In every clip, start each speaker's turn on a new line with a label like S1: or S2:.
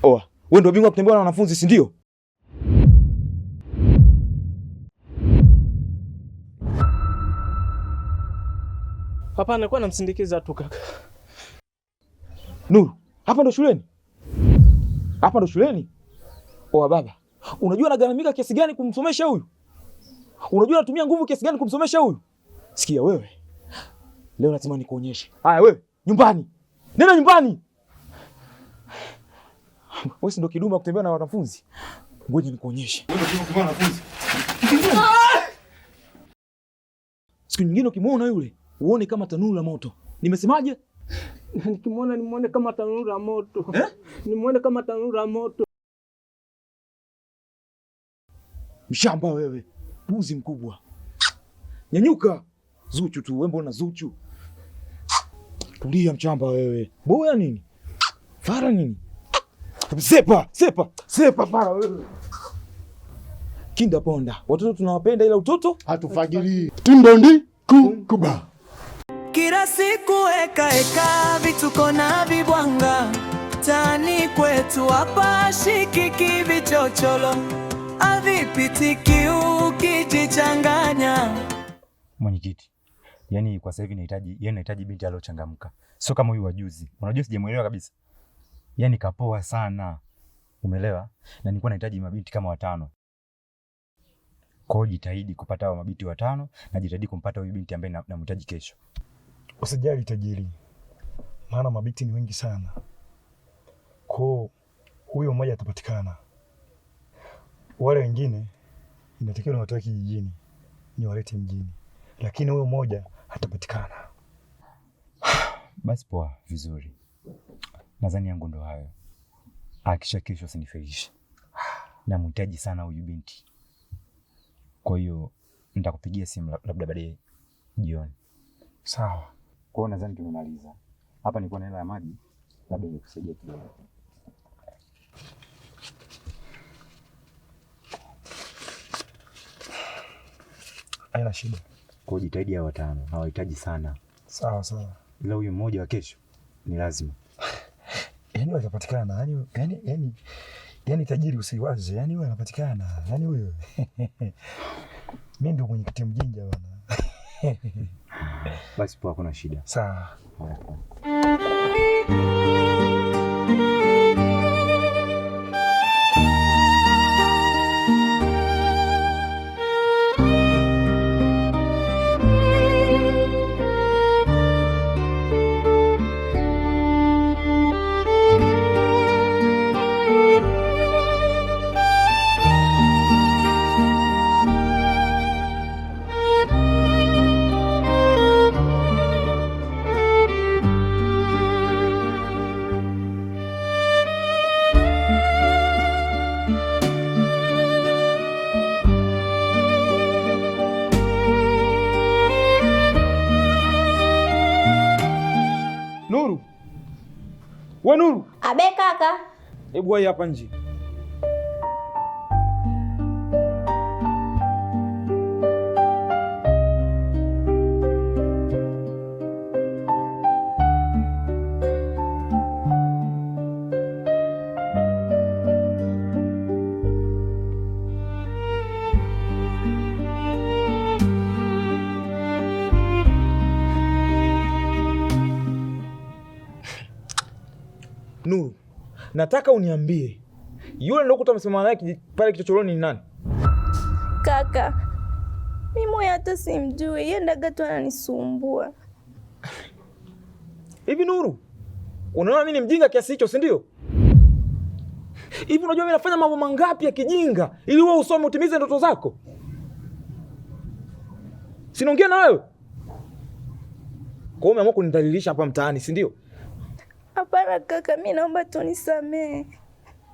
S1: Oa, wewe ndio bingwa kutembea na wanafunzi, si ndio?
S2: Hapana, nilikuwa namsindikiza tu kaka.
S1: Nuru, hapa ndo shuleni? Hapa ndo shuleni? Oa baba, unajua nagharamika kiasi gani kumsomesha huyu? Unajua natumia nguvu kiasi gani kumsomesha huyu? Sikia wewe, leo lazima nikuonyeshe. Haya wewe, nyumbani, nenda nyumbani. Wewe si ndo kiduma kutembea na wanafunzi? Ngoja nikuonyeshe. Wewe ndio kutembea na wanafunzi. Siku nyingine ukimwona yule uone kama tanuru la moto. Nimesemaje?
S2: Nikimwona nimuone kama tanuru la moto.
S1: Eh?
S2: Nimuone kama tanuru la moto.
S1: Mshamba wewe, puzi mkubwa. Nyanyuka. Zuchu tu, wewe mbona Zuchu? Tulia mchamba wewe. Boya nini? Fara nini? Sepa, sepa, sepa fara wewe. Kinda ponda. Watoto tunawapenda ila utoto
S3: hatufagilii. Tundondi kukuba.
S4: Kila siku eka eka vituko na vibwanga tani kwetu hapa shikiki vichocholo avipitiki ukijichanganya.
S5: Mwenyekiti, yani kwa sasa hivi nahitaji, yani nahitaji binti aliyochangamka, sio kama huyu wa juzi. Unajua sijamuelewa kabisa, yani kapoa sana, umeelewa? Na nilikuwa nahitaji mabinti kama watano. Kwa hiyo jitahidi kupata hao mabinti watano na jitahidi kumpata huyu binti ambaye namhitaji kesho.
S6: Usijali tajiri, maana mabinti ni wengi sana, kwao huyo mmoja atapatikana. Wale wengine inatakiwa niwatoe kijijini niwalete mjini, lakini huyo mmoja atapatikana.
S5: Basi poa, vizuri. Nadhani yangu ndo hayo. Hakikisha kesho usinifelishe. Namhitaji sana huyu binti. Kwa hiyo nitakupigia simu labda baadaye jioni.
S6: Sawa.
S5: Kwa hiyo nadhani tumemaliza. Hapa nilikuwa na hela ya maji, labda ingekusaidia kidogo.
S6: Haina shida.
S5: Kwa hiyo jitahidi hao watano, nawahitaji sana.
S6: Sawa sawa.
S5: Ila huyu mmoja wa kesho ni lazima.
S6: Yaani watapatikana, yaani tajiri usiwaze, yaani huyo anapatikana, yaani huyo. Mimi ndio mwenyekiti mjinja bwana.
S5: Basi poa, hakuna shida.
S6: Sawa.
S5: Haya, poa.
S1: Nuru. We Nuru.
S7: Abe kaka.
S1: Hebu wahi hapa nje. Nuru, nataka uniambie yule nilokuta amesimama naye pale kichochoroni ni nani?
S7: Kaka, mimi moyo hata simjui, yeye ndaga tu ananisumbua.
S1: Hivi Nuru, unaona mimi ni mjinga kiasi hicho, si ndio? Hivi unajua mimi nafanya mambo mangapi ya kijinga ili wewe usome utimize ndoto zako? Sinaongea na wewe. Kwa hiyo umeamua kunidhalilisha hapa mtaani, si ndio?
S7: Hapana kaka, mimi naomba tu nisamee.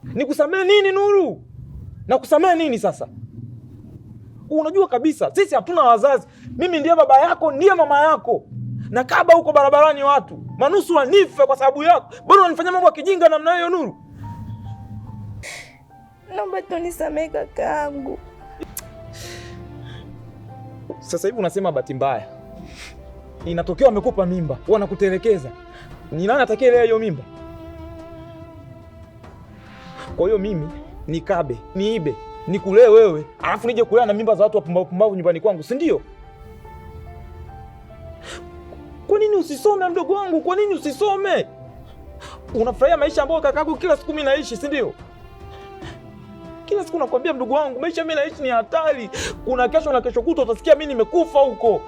S1: Nikusamee nini Nuru? Nakusamee nini sasa? Unajua kabisa sisi hatuna wazazi. Mimi ndiye baba yako, ndiye mama yako. Na kaba huko barabarani watu manusu wanife kwa sababu yako. Bado unanifanyia mambo ya kijinga namna hiyo Nuru?
S7: Naomba tu nisamee kakaangu.
S1: Sasa hivi unasema bahati mbaya. Inatokea wamekupa mimba, wanakutelekeza. Ni nani atakayelea hiyo mimba? Kwa hiyo mimi nikabe, niibe, nikulee wewe, alafu nije kulea na mimba za watu wapumbavu pumbavu nyumbani kwangu, si ndio? Kwa nini usisome mdogo wangu? Kwa nini usisome? Unafurahia maisha ambayo kakako kila siku mimi naishi, si ndio? Kila siku nakwambia mdogo wangu, maisha mimi naishi ni hatari. Kuna kesho na kesho kutwa utasikia mimi nimekufa huko.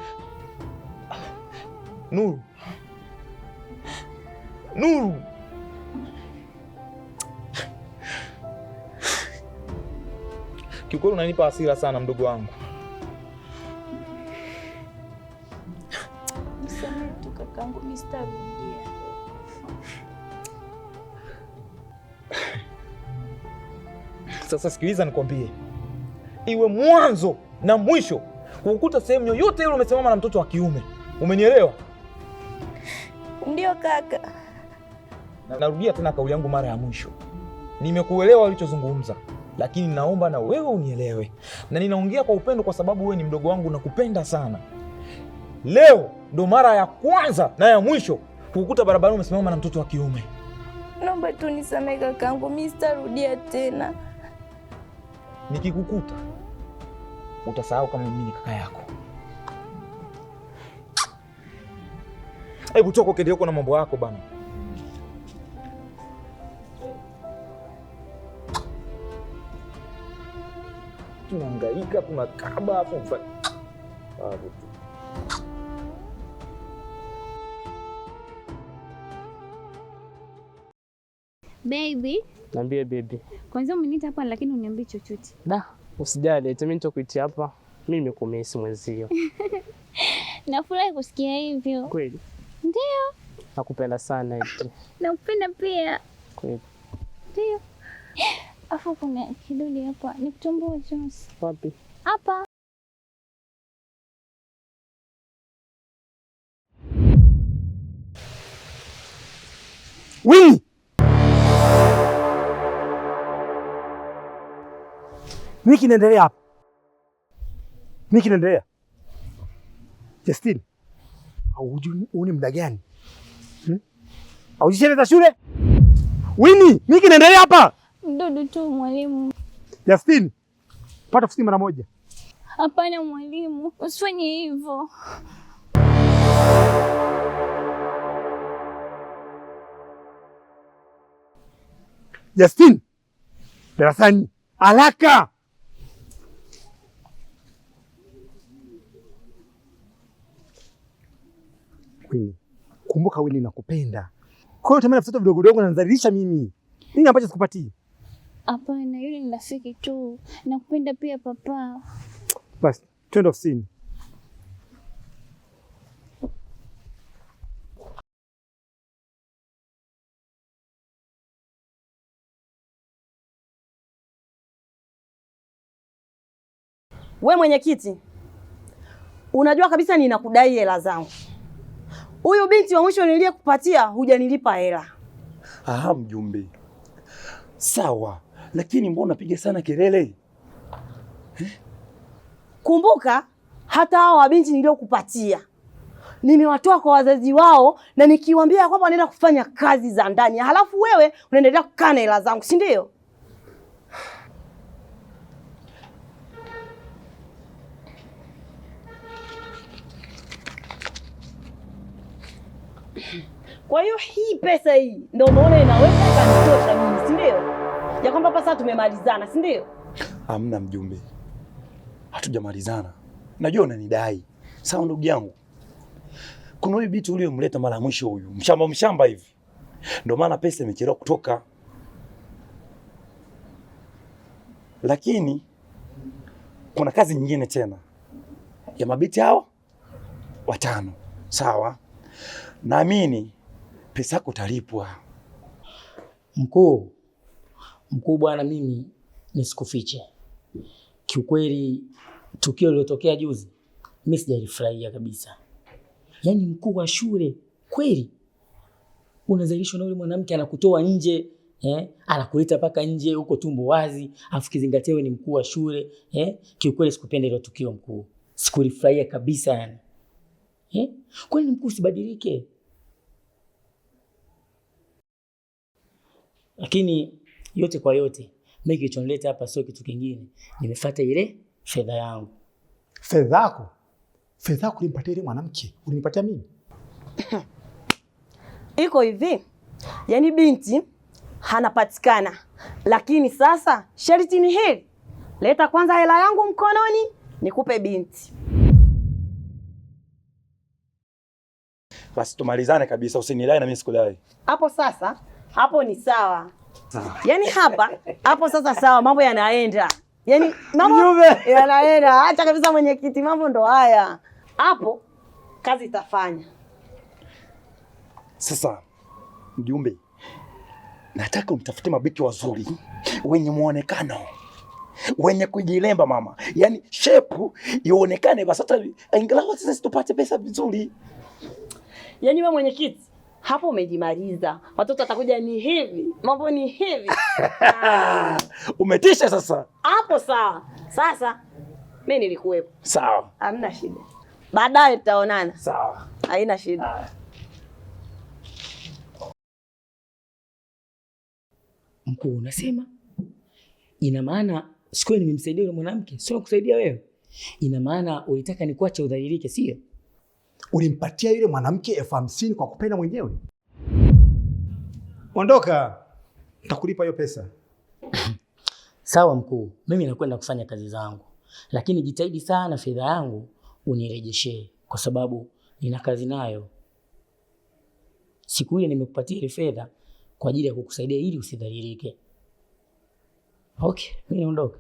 S1: Nuru. Nuru. Kiukweli unanipa hasira sana mdogo wangu.
S7: Nisamehe tu kakangu, mimi sitarudia.
S1: Sasa sikiliza nikwambie, iwe mwanzo na mwisho kukukuta sehemu yoyote ile umesimama na mtoto wa kiume. Umenielewa?
S7: Ndio kaka.
S1: Na narudia tena kauli yangu mara ya mwisho, nimekuelewa ulichozungumza, lakini naomba na wewe unielewe, na ninaongea kwa upendo kwa sababu wewe ni mdogo wangu na kupenda sana. Leo ndo mara ya kwanza na ya mwisho kukukuta barabarani umesimama na mtoto wa kiume.
S7: Naomba tu nisamehe kakangu, mimi sitarudia tena.
S1: Nikikukuta utasahau kama mimi ni kaka yako. Hebu toka ukaendelee huko na mambo yako bana. Tunahangaika, tunakaba afu hapo tu.
S8: Baby,
S2: Niambie baby.
S8: kwanza umeniita hapa lakini uniambii chochote.
S2: Da, usijali, eti mimi nitakuitia hapa. Mimi nimekumisi mwenzio.
S8: Nafurahi kusikia hivyo.
S2: Kweli.
S8: Ndio,
S2: Nakupenda sana eti.
S8: nakupenda pia.
S2: Kweli.
S8: Ndio. Afu kuna kidole hapa, nikutumbue Jones.
S2: Wapi?
S8: Hapa.
S6: Winnie! Nini kinaendelea hapa? Nini kinaendelea? Justin, haujui huu ni muda gani? Haujui sherehe za shule? Winnie, nini kinaendelea hapa?
S8: Mdudu tu mwalimu.
S6: Justin, pata ofisini mara moja.
S8: Hapana mwalimu, usifanye hivyo.
S6: Justin, darasani haraka. Winnie, kumbuka Winnie, nakupenda. Kwa hiyo tamani vitoto vidogo vidogo nanidhalilisha mimi. Nini ambacho sikupatii?
S8: Hapana, yule ni rafiki tu. Nakupenda pia papa.
S6: Basi, twende ofisini.
S9: We mwenyekiti, unajua kabisa ninakudai hela zangu. Huyu binti wa mwisho niliyekupatia hujanilipa hela.
S10: Aha, mjumbe. Sawa, lakini mbona unapiga sana kelele?
S9: Kumbuka hata hao wabinti niliyokupatia nimewatoa kwa wazazi wao na nikiwaambia kwamba wanaenda kufanya kazi za ndani, halafu wewe unaendelea kukaa na hela zangu, si ndio? Kwa hiyo hii pesa hii ndio umeona inaweza ikanitosha mimi, si ndio? Ya kwamba hapa sasa tumemalizana, si ndio?
S10: Hamna mjumbe, hatujamalizana. Najua unanidai. Sawa ndugu yangu, kuna huyu binti uliyomleta mara mwisho, huyu mshamba mshamba hivi, ndio maana pesa imechelewa kutoka, lakini kuna kazi nyingine tena ya mabinti hao watano. Sawa, naamini pesa yako utalipwa.
S11: Mkuu, mkuu bwana, mimi nisikufiche kiukweli, tukio lililotokea juzi mimi sijalifurahia kabisa. Yaani mkuu wa shule kweli unazalishwa na yule mwanamke anakutoa nje anakuleta mpaka nje huko tumbo wazi, afu kizingatia wewe ni mkuu wa shule Kiukweli sikupenda hilo tukio mkuu, sikulifurahia kabisa yani. Kwani mkuu usibadilike? Lakini Yote kwa yote, mimi kilichonileta hapa sio kitu kingine, nimefuata ile fedha yangu.
S12: Fedha yako? Fedha yako ulimpatia ile mwanamke, ulinipatia mimi?
S9: Iko hivi, yaani binti hanapatikana, lakini sasa sharti ni hili, leta kwanza hela yangu mkononi nikupe binti.
S10: Basi tumalizane kabisa, usinidai na mimi sikudai.
S9: Hapo sasa, hapo ni sawa. Yaani hapa hapo sasa sawa, mambo yanaenda. Yaani mambo yanaenda. Acha kabisa mwenyekiti, mambo ndo haya. Hapo kazi itafanya.
S10: Sasa mjumbe, nataka umtafute mabiki wazuri wenye muonekano, wenye kujilemba mama, yaani shepu ionekane, basi hata ingalau sisi tupate pesa vizuri.
S9: Yaani wewe mwenyekiti, hapo umejimaliza. Watoto watakuja ni hivi, mambo ni hivi.
S10: Umetisha sasa.
S9: Hapo sawa. Sasa mimi nilikuwepo.
S10: Sawa.
S9: Hamna shida. Baadaye tutaonana.
S10: Sawa.
S9: Haina shida.
S11: Mkuu, unasema ina maana siku nimemsaidia yule mwanamke, sio kusaidia wewe? Ina maana ulitaka nikuache udhalilike, sio?
S12: Ulimpatia yule mwanamke 50,000 kwa kupenda mwenyewe? Ondoka, nitakulipa hiyo pesa.
S11: Sawa mkuu, mimi nakwenda kufanya kazi zangu, lakini jitahidi sana fedha yangu unirejeshee, kwa sababu nina kazi nayo. Siku ile nimekupatia ile fedha kwa ajili ya kukusaidia ili usidhalilike. Okay, mimi naondoka.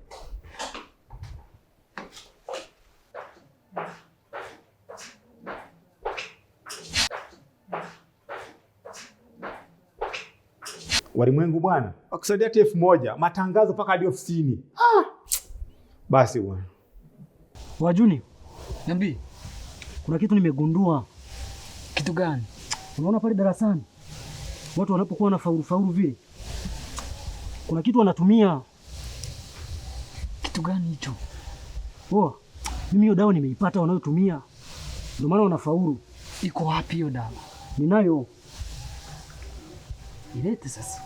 S12: Walimwengu bwana, wakusaidia hata 1,000, matangazo mpaka hadi ofisini. Ah! Basi bwana.
S13: Wajuni, niambie. Kuna kitu nimegundua. Kitu gani? Unaona pale darasani watu wanapokuwa na faulu faulu vile, kuna kitu wanatumia. Kitu gani hicho? Oh, mimi hiyo dawa nimeipata wanayotumia, ndio maana wanafaulu.
S14: Iko wapi hiyo dawa?
S13: Ninayo.
S14: Ilete sasa.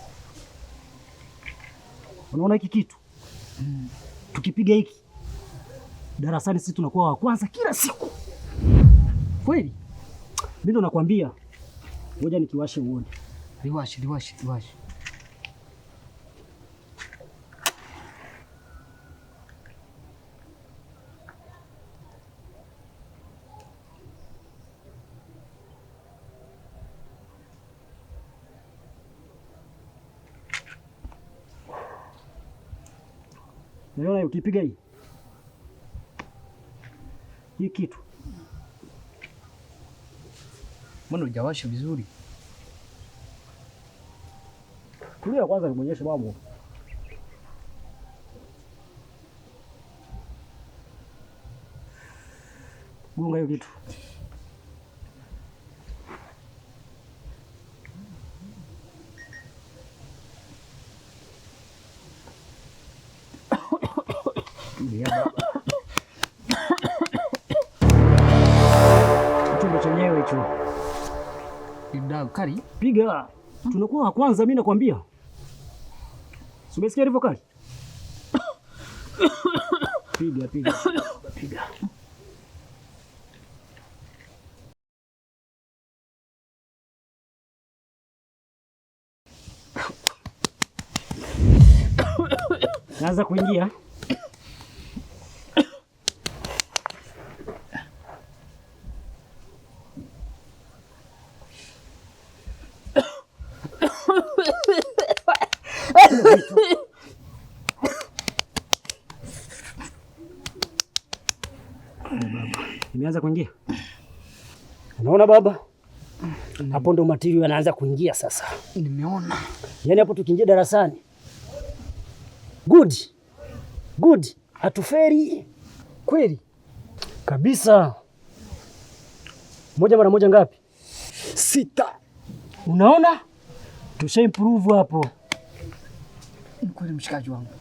S13: Unaona hiki kitu? Tukipiga hiki darasani sisi tunakuwa wa kwanza kila siku. Kweli? Mimi ndo nakwambia. Ngoja nikiwashe uone.
S14: Liwashe, liwashe, liwashe.
S13: Unaona ukipiga hii hii kitu.
S14: Mbona hujawasha vizuri?
S13: Tulia kwanza nimuonyeshe mambo. Gonga hiyo kitu. Chombo chenyewe hicho.
S14: Kali.
S13: Piga. Tunakuwa wa kwanza, mimi nakwambia. Umesikia ilivyo kali? Piga, piga. Piga. Naanza kuingia. Imeanza kuingia. Unaona baba? Hapo ndo material yanaanza kuingia sasa.
S14: Nimeona.
S13: Yaani hapo tukiingia darasani. Good. Good. Hatuferi. Kweli. Kabisa. 1 mara 1 ngapi? 6. Unaona? Tusha improve hapo.
S14: Ni kweli mshikaji wangu.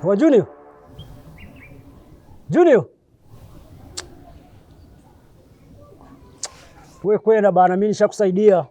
S13: Wa Junior. Junior. We kwenda bana, mimi nishakusaidia.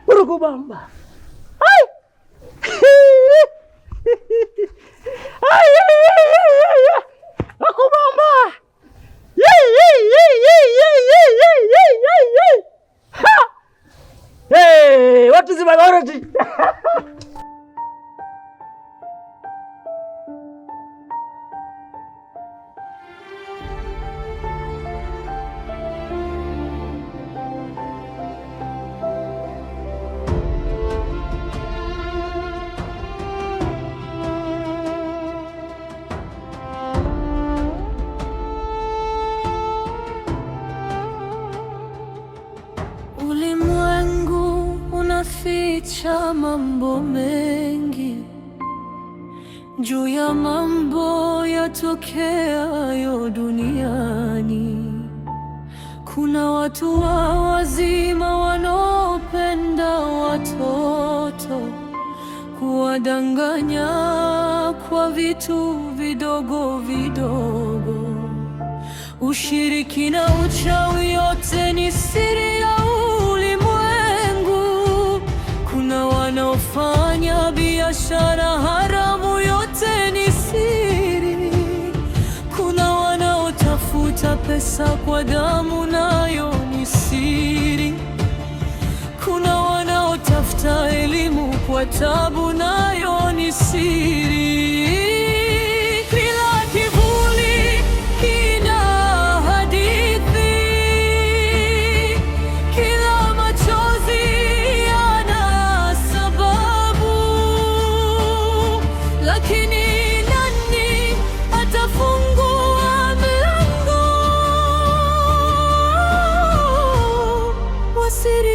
S13: Urukubamba. Ai! Ai! Akubamba. Yei yei yei yei yei yei yei yei yei. Ha! Hey, what is my origin?
S4: Ulimwengu unaficha mambo mengi juu ya mambo yatokeayo duniani. Kuna watu wa wazima wanaopenda watoto, kuwadanganya kwa vitu vidogo vidogo. Ushirikina, uchawi, yote ni siri ya ulimwengu. Kuna wanaofanya biashara haramu, yote ni siri. Kuna wanaotafuta pesa kwa damu, nayo ni siri. Kuna wanaotafuta elimu kwa tabu, nayo ni siri. Kila kivuli kina hadithi, kila machozi yana sababu, lakini nani atafungua mlango wa siri?